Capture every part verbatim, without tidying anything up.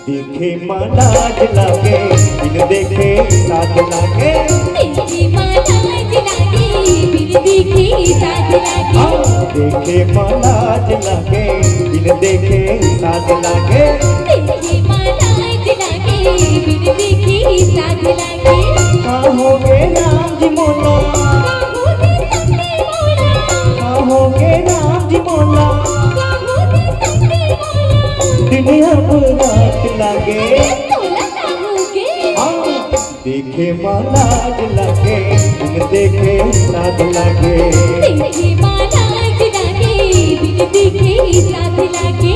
देखे मा लाज लागे, बिन देखे साध लागे। देखे मा लाज लागे, बिन देखे साध लागे। हाँ, देखे मा लाज लागे, बिन देखे साध लागे। देखे मा लाज लागे, बिन देखे साध लागे। का होगे राम जी मोला? का होगे संगी मोला? का होगे राम जी मोला? का होगे संगी मोला? दिन अब रात लागे। अरे तोला का होगे? हाँ, देखे मा लाज लागे, बिन देखे साध लागे। देखे मा लाज लागे, बिन देखे साध लागे।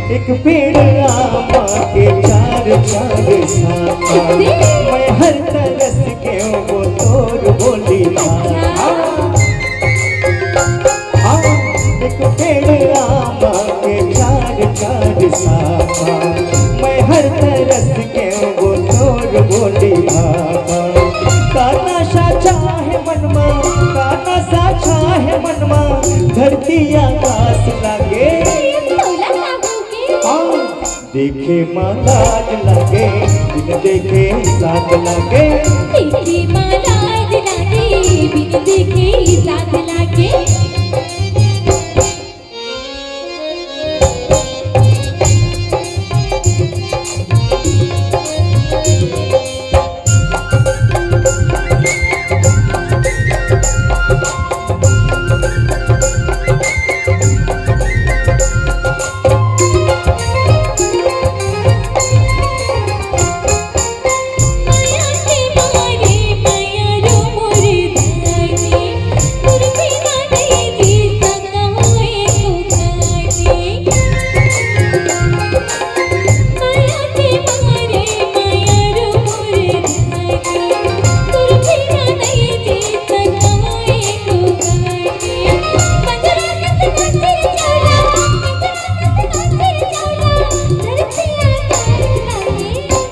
एक पेड़ आमा के चार चार शाखा, मैं हर तरस के वो तोर बोली भाखा। हाँ, एक पेड़ आमा के चार चार शाखा, मैं हर तरस के वो तोर बोली भाखा। का नशा चाहे मन मा, का नशा चाहे मन मा, धरती आकाश लागे। अरे तोला का होगे? हाँ, देखे मा लाज लागे, बिन देखे साध लागे। देखे मा लाज लागे, बिन देखे साध लागे।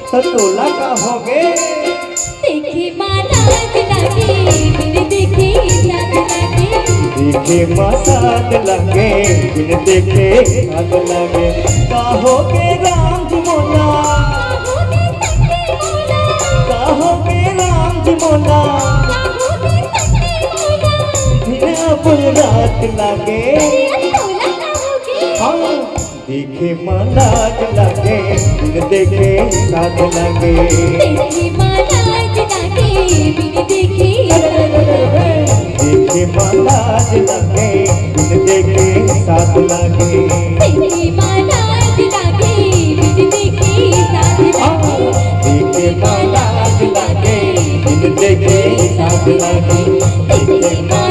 त तोला का होगे? देखे मा लाज लागे, बिन देखे साध लागे। देखे मा साध लागे, बिन देखे साध लागे। का होगे राम जी मोला? का होगे राम जी मोला? दिन अब रात लागे। अरे तोला का होगे? हाँ। देखे मा लाज लागे, बिन देखे साध लागे। देखे मा लाज लागे, बिन देखे साध लागे। देखे मा लाज लागे, बिन देखे साध लागे। देखे मा लाज लागे, बिन देखे साध लागे। देखे मा लाज लागे, बिन देखे साध लागे। देखे मा